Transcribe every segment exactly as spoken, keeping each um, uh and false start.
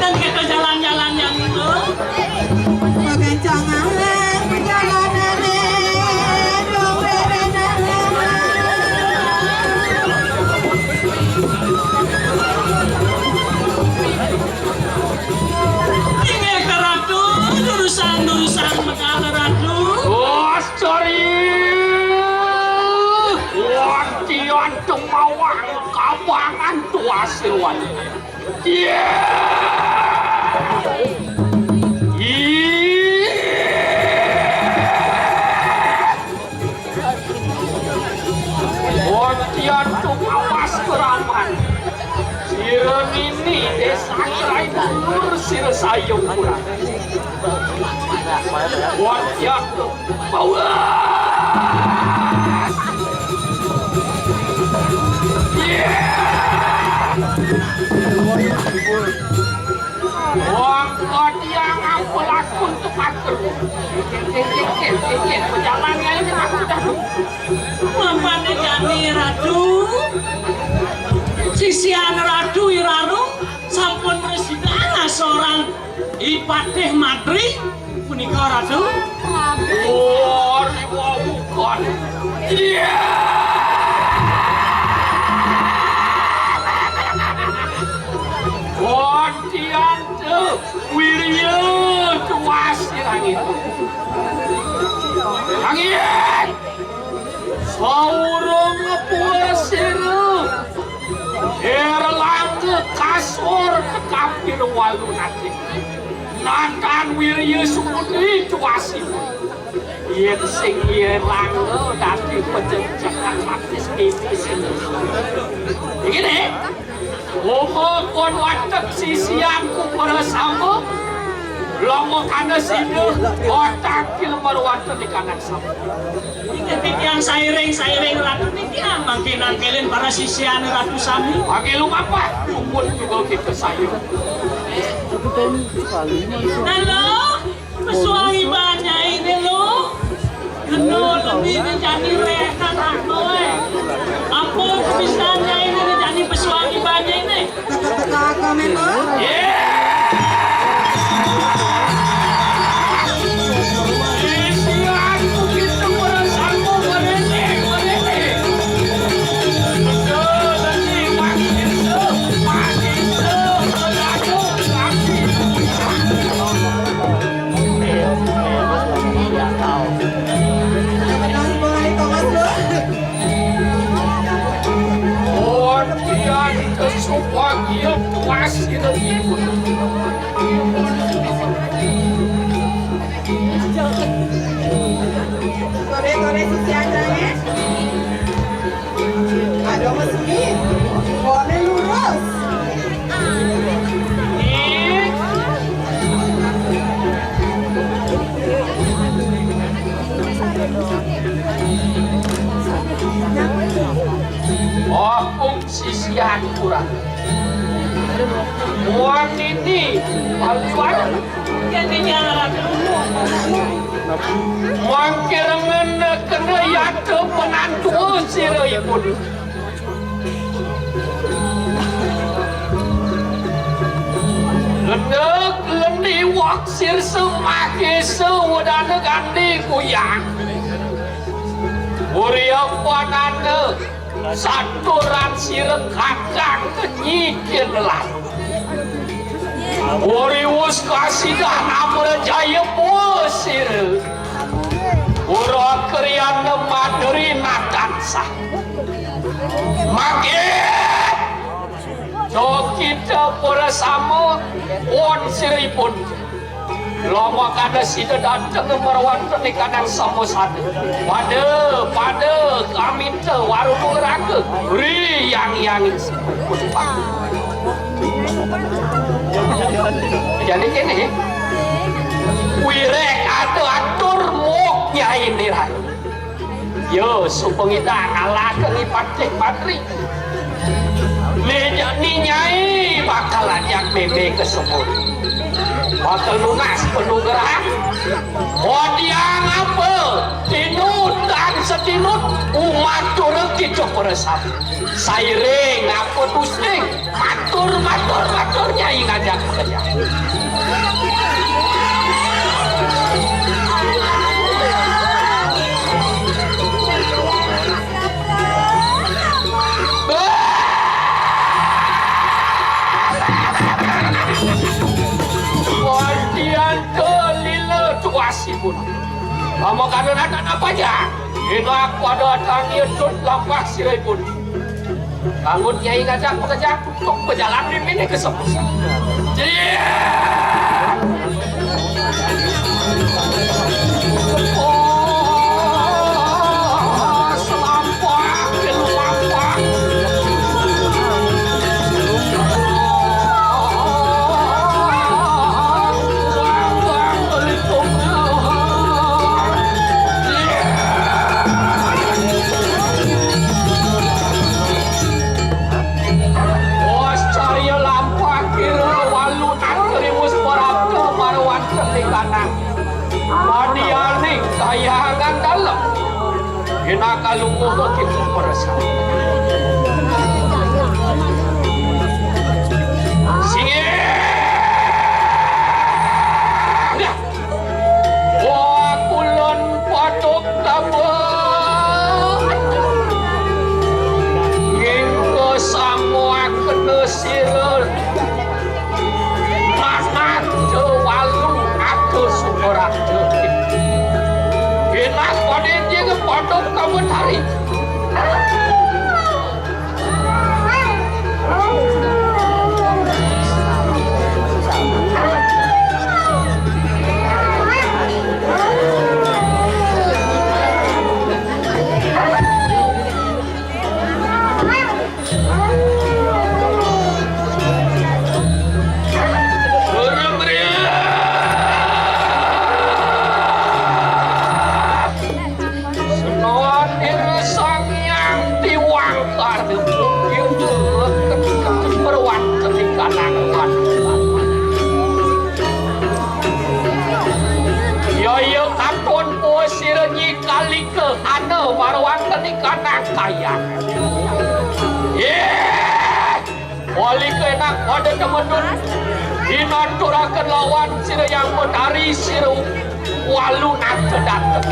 Dan kita jalan-jalan yang itu. Pegancangan perjalanane dong bebenah. Inggih, Ratu, durusang-durusang medal, Ratu. Astari! Wantian temawang kabangan tuas irwan. Iya! Iya! Wantian tumawas keraman. Sira nini desa kerain dulur sira sayung kurang. Wantian tumawas. Iya! Wong kodiang ampun lakun tumatur. Kikir, kikir, kikir, kikir. Pejalan ya ini aku dah. Mapane jani Ratu. Sisian Ratu Iraru sampun mresidana seorang Ipatih Madri punika, Ratu. Oh, riwa bukan. Iya. Kondian tuh, wirya tuas langit. Langit. Saurung puasira. Erlangga kasur tekapir walu nate. Natan wirya sumudi tuasi. Yen sing Erlangga dadi pecencekan matis ini sing. Iki nih. Homo kon watek sisianku para sama. Lomo kana sida otak ki lembar wonten ing kanan sama. Inggih titiang sairing-sairing Ratu titiang mangke nangkelin para sisian Ratu sami. Mangke lumampah, pun juga kita sayang. Halo, pesuangi banyak ini lo. Kena lebih ni jani rehat aku eh. Apa bisa nyai ni jani pesuangi banyak ini? Teka-teka kami mah. Pun pian kesubagian puas kita ibu. Sore-sore sisi aja ya. Ada Mas Umi. Pokoknya lurus. Apung sisian kurang. Muang ini, Aliwan. Mangkirengen kena yata penantu sira ipun. Lendek lendi wak sirsa makesa wedana gandhi kuyang. Urya pananda saturan sira kadang nyikin lan. Uriwus kasidah amra jaya pua sira. Ura kriana madri natansah. Mangke, cokita para sama, pun siripun. Lama kada sida dateng merawan pernikahan sama sada. Pada, pada, kaminta warung raga. Ri yang yang. Jadi kene, wirek ada atur mok nyai nirai. Yo, supengidang alaka ni Patih Patri. Ni, ni nyai bakal ajak meme ke semur. Bakal lunas penugrahan. Kodiang apa? Tinut dan setinut umat turun kita peresap. Sairing apa tusing? Pandian kelila tuasipun. Kamu kada ada apa aja. Ina pada tangi tut lampah siraipun. Bangun Nyai ngajak mengajak untuk berjalan di mini ke sebelah. Jadi, oh, selampah, selampah. Wascarya lampah kira walu nakerimus parabda marwan ketingganan. Madianing kayangan dalem. Ina kalungguh kita perasa. Singgih. Wah, kulon paduk tabah. Yengko samua kena sira. Manat walu atus surat. Genah pada dia ke paduk tabah tari. Senoan ira Sang Hyang Tiwang Karna Punggung berwan ketika nangwan. Ya, ya, katon puas sira nyi kalika hana marwan ketika nangkayang. Yeh! Wali kenak pada temendun dinaturaken lawan sira yang menari sira walu nangke dateng.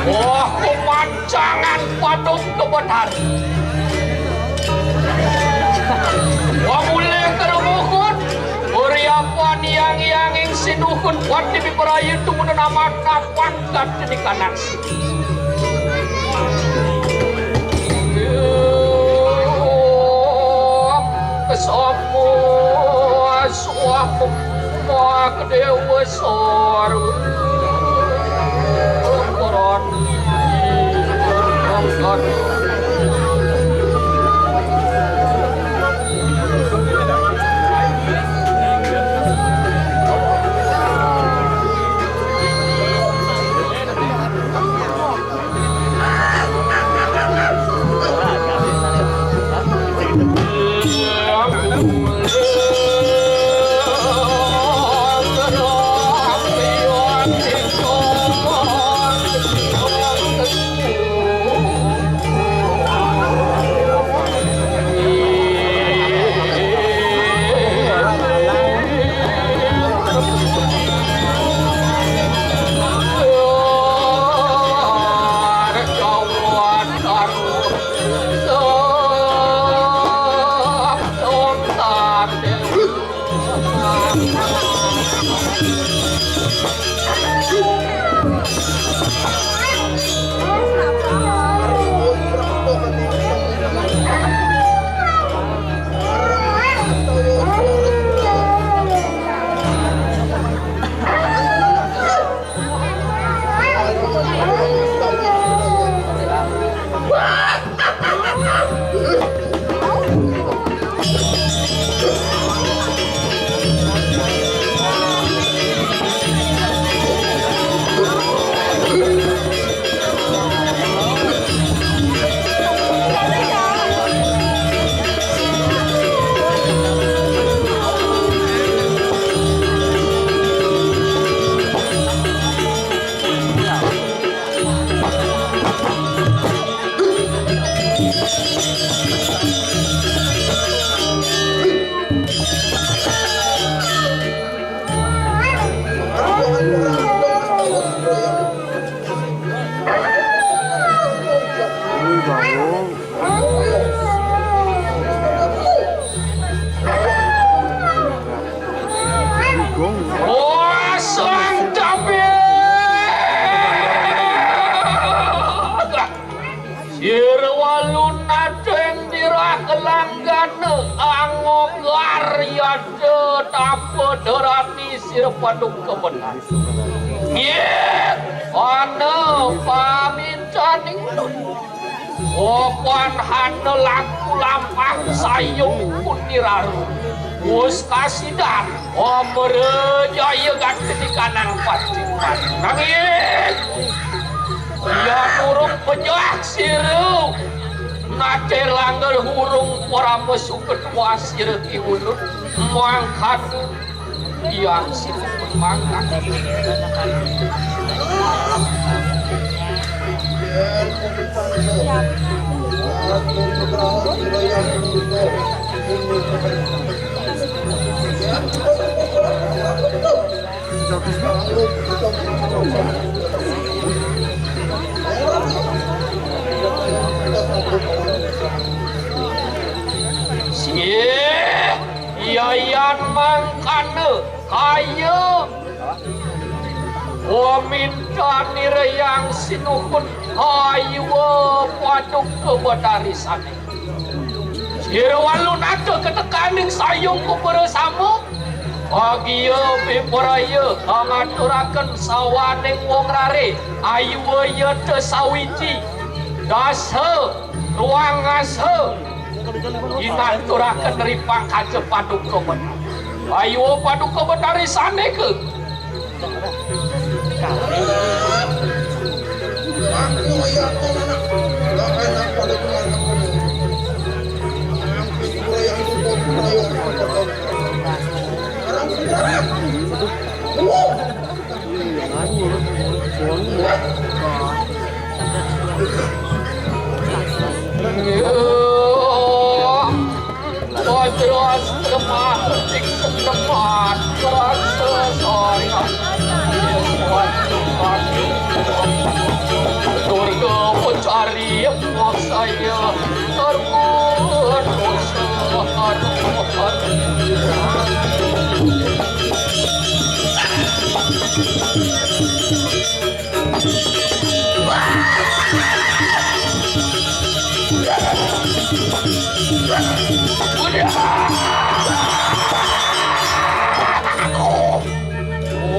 Wah, pemancangan paduk kebenar. Wah, mulih kerumuhun. Uriapan yang yang ing sinuhun kuat di piperayu tumunan amat kapan kat di kanan. Kesopo asuah pepak dewa sor. Ukuran angkat. Kosong tapi. Sira walu nadeng dirah langgana angogar yada tapa darani sira paduka benar. Nggih, ana pamintaning Opan hana laku lampah sayung puniraru. Wus kasidan, omere jaya gati di kanang patipan. Nanging, iya durung pejah sira. Nate langgar hurung parama suket wasira kiwulun. Mangkat Yang sibuk mangkat. Sih, iya, iya, mangkana. Kaya pamintanira Hyang Sinuhun, ayuwa paduka betari sane. Sira walu nata katekaning sayung kuperasama, agiya piparaya ngaturaken sawaning wong rare, ayuwa yata sawiji, dasa, ruang asa, Inaturaken ri pangkaja paduka betari. Ayuwa paduka betari sane ke. Durga pencari maksaya terpun dosa.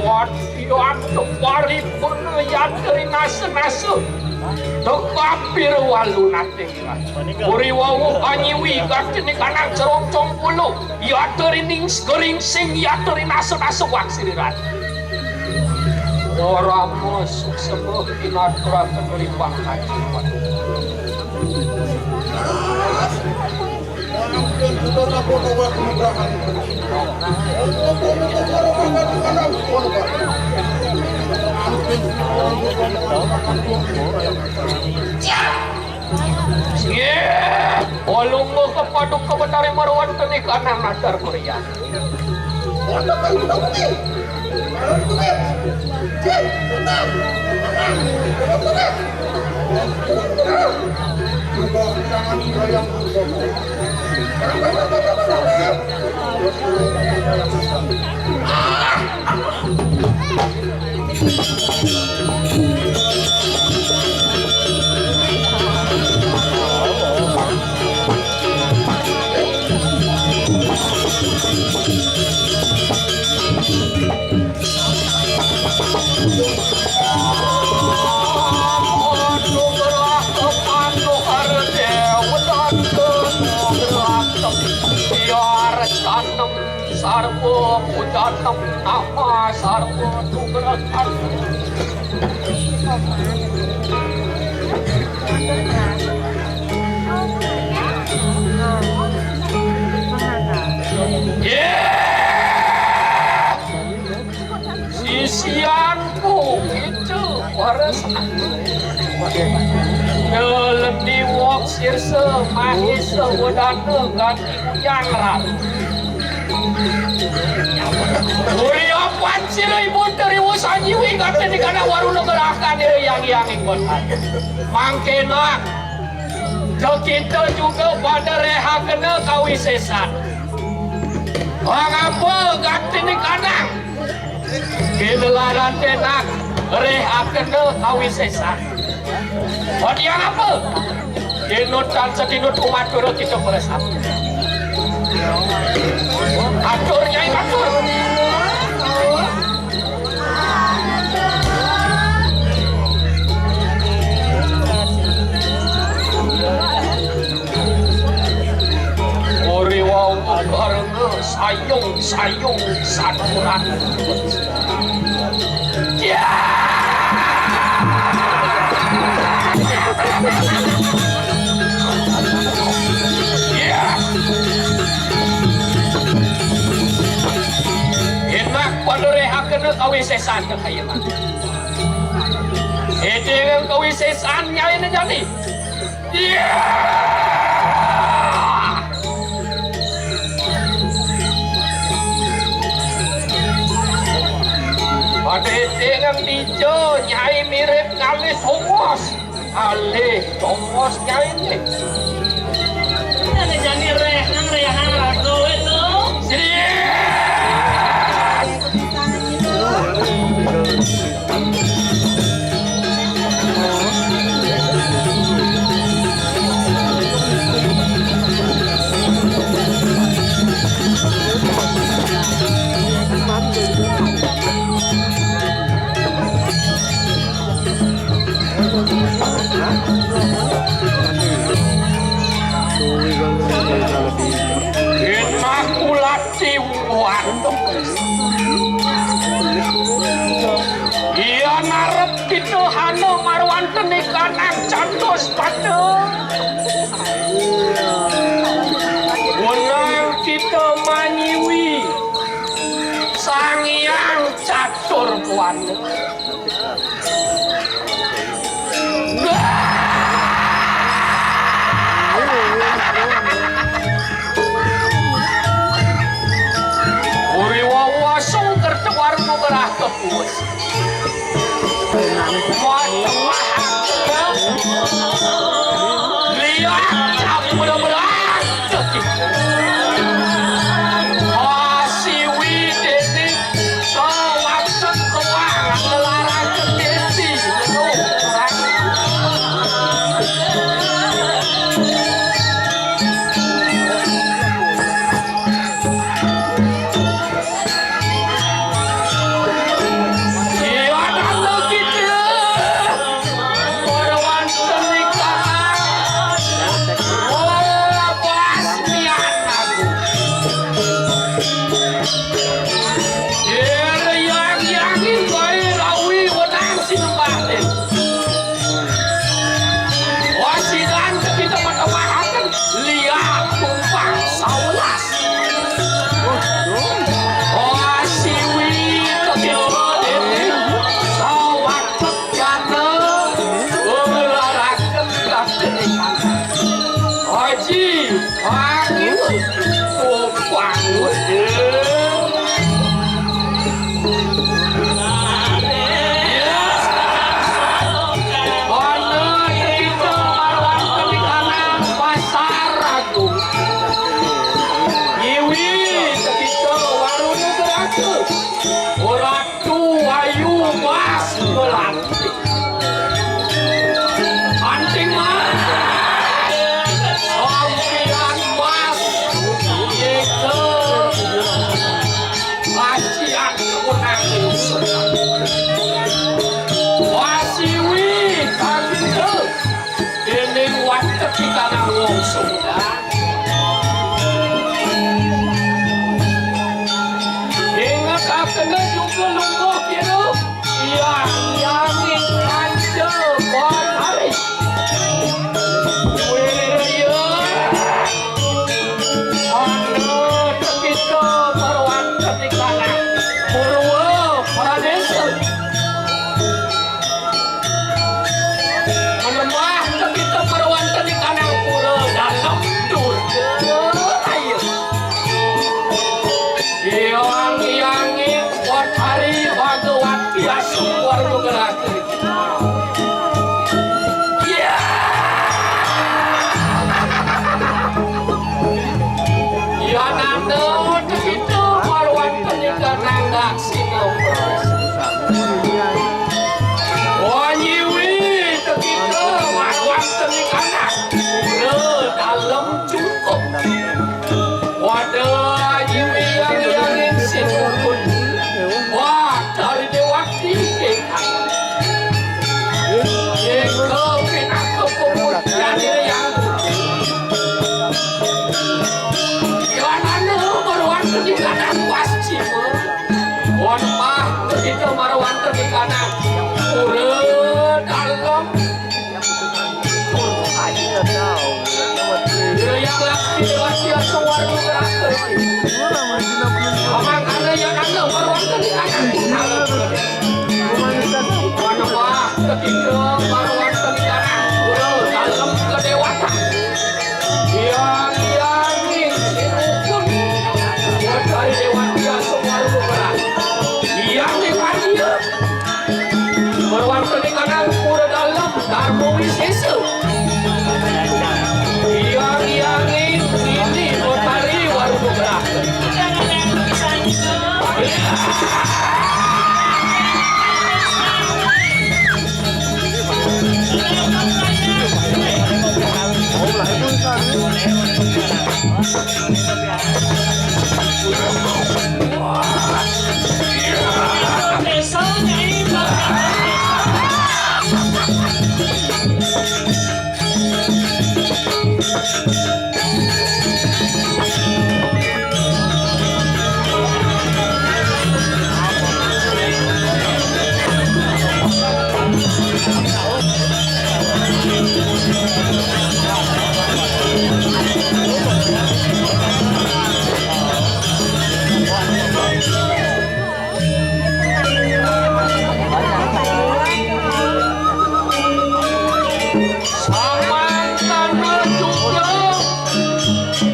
Wadian paripurna yatri nasa-nasa. Tekapir walu nating. Uri wau anyiwi gatine kanang cerong congkulu. Yatri ning geringsing yatri nasa-nasa waksiriran. Ora masuk sebuah inaturaken ripang kaji. Nggih, olungguh kepaduka betari marwanteni kanang natar kurian. Udanem nama sarwa nugrahan. Yéh! Sisianku itu waras. Ngeleni wong sirsa mahesa wedana gati yang rat. Uri apan sira ibu teriwu sanjiwi gati di kana waruna gerakan diri yang yang ikut. Mangkena kita juga pada rehakena kawisesan. Mangapa gati di kana? Kinelaran tenak rehakena kawisesan. Padian apa? Dinut dan sedinut umat guru kita beresap. Atur nyai atur. Uri wau karena sayung-sayung saturan. Ya! Ya! Enak pada rehakena kawisesan kekayaan. Edeng kawisesan nyai ne jani. Iya. Pada dengan dija nyai mirip ngalih tongos. Alih tongos nyai ni. Ada jani rehang rehang raga itu. Iya. Immaculati Wandung. Iya narep kita hana marwanten ikanak cantos pada. Wenang kita manyiwi Sang Hyang Catur Buana. Uri wawasung kerta warna merah kepus. Wah, tengah. Lihat, aku benar-benar. Wah, siwi dening Sawatek tuang lelaraken desi. Iya, tante kita. Ora wonten ing kanan. Ora pas niat aku. Yen yang yangin wae rawi wenang sinembah. Wasiran kita matemahaken liat tumpang sawelas. Wasiwi kita ini sawat Jana ngelaraken kakeningan. Haji, panggil, oh, panggil. Ya. Ana kita marwanteng ing kanan pasar agung. Nyiwi kita waruna beratus. Ora Tuayu Mas Melati. Anting Mas. Sampiran Mas. Yeke. Acian kemenangan. Wasiwi kagite. Dening watek ing kanan wong Sunda. Juga lungguh kira. Iya, iya, ni kanca Batari. Wirya. Ana tekita marwan ketikana. Purwa Pradesa. Menemah tekita marwan ketikana pura dalam Durga Raya. Yang, yang Batari Bhagawati Asung Warga Geraka. Ya. Ya nanda kita marwan ketika nangga sino. Wanyiwi kita marwan ketika nang. Dalam cukup. Wadah, aji miyang-miyangin sinukun. Wah, dari Dewati kekang. Eka pinaka pemutian yang. Yohanana marwan ketika nang pascima. Wan pah kita marwan ketika nang. Pura dalam. Marwanteni kanang pura dalem Dharma Wisesa. Yang, yang ini Batari Warunugraha. Samantana juga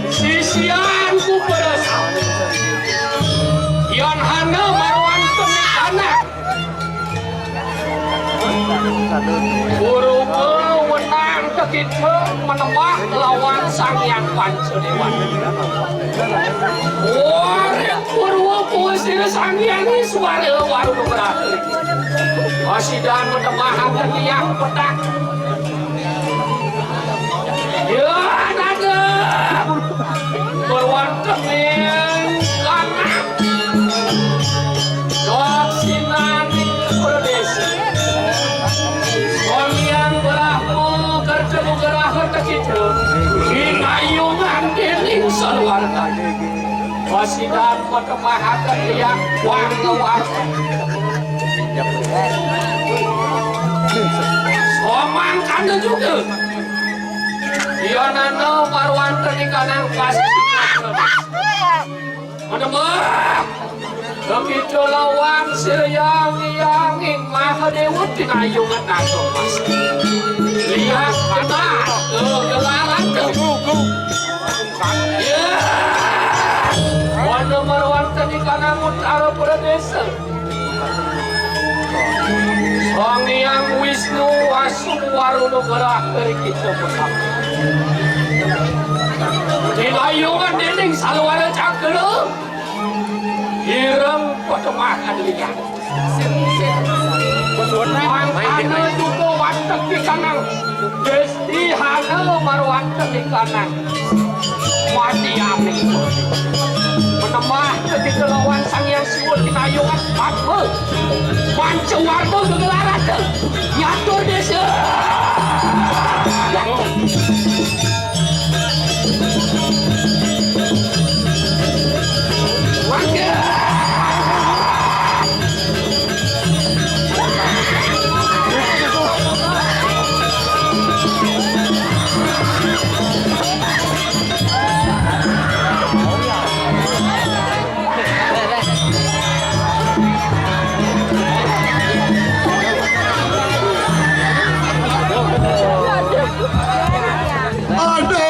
sisianku pada saat. Yan hana marwan teni anak. Purwa wenang ka kita menemah lawan Sang Hyang Pancadewa. Wah, purwa kuasira Sang Hyang Iswara Warunugraha. Kasidan menemah akan yang petak. Ya, nada. Marwan teni kanang. Daksinaning Pradesa. Swamian Brahma kerja nugraha tekita. Kinayungan dening saluwarga. Kasidan matemahaken liang wang-wang. Somangkana juga. Yanana marwan teni kanang pasti. Menemah. Begitu lawan siang yang Mahadewa tinayungan nato pasti. Lihat kena kegelaran. Ya. Wana marwan teni kanang Utara Pradesa. Sang Hyang Wisnu Asung Warunugraha ri kita bersama. Tinayungan dening saluwara cakra. Ireng pademahan liang. Mangkana juga watek di kanang. Dihana marwanteni kanang mati amin. Menemah ketika lawan Sang Hyang Siwa kinayungan Padma. Pancawarna gegelarake nyatur desa. Mangga. Ada